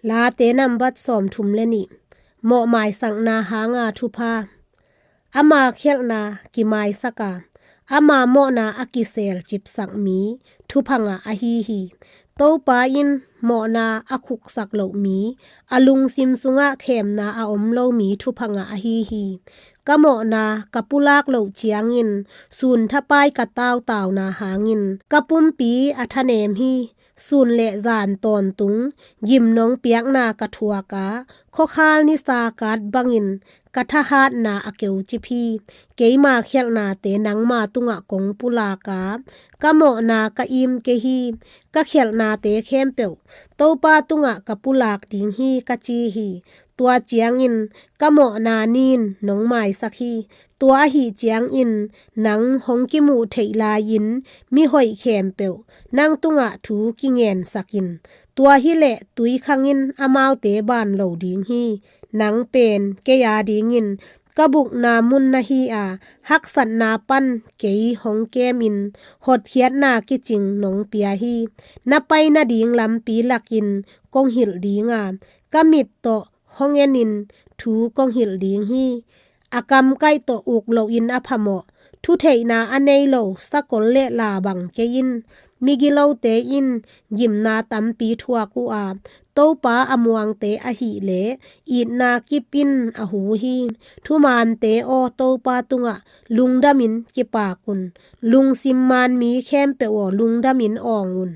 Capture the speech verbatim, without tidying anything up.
Late nambat sawmthum le nih. Mawh maisakna hanga thupha. Ama khialhna kimaisak a, ama mawhna a kisel cipsak mi thupha ngah ahi hi. Topa in mawhna a khuksak loh mi, a lungsim sungah khemna a om lo mi thupha ngah ahi hi. Ka mawhna ka pulak loh ciangin, sun thapai ka tautauna hangin ka pumpi a thanem hi. Sun le zan tawntung gim nong piakna ka thuak a, khuakhal nisa kat bangin ka thahatna a keucip hi. Keima khialhnate nangma tungah kong pulak a, ka mawhna ka im kei hi. Ka khialhnate khempeuh Topa tungah ka pulak ding hi, ka ci hi. Tua ciangin ka mawhna nin nong maisak hi. Tua ahi ciangin nang hong kimuh theih lai-in mihoih khempeuh nang tungah thu kingensak in. Tua hileh tui khangin amaute ban lo ding hi. Nang pen kei a dingin ka bukna mun na hi a, haksatna pan kei hong kemin hotkhiatna kicing nong pia hi. Na pai nading lampi lakin kong hilh ding a, ka mit tawh hong enin thu kong hilh ding hi. A kamkaih tawh uk loin a phamawh, thutheihna a nei lo sakol le la bang kei in. Migilote in gimna tampi thuak uh a, Topa a muangte ahih leh itna kip in a hu hi. Thumaante aw, Topa tungah lungdamin kipak un. Lungsim man mi khempeuh aw, lungdamin awng un.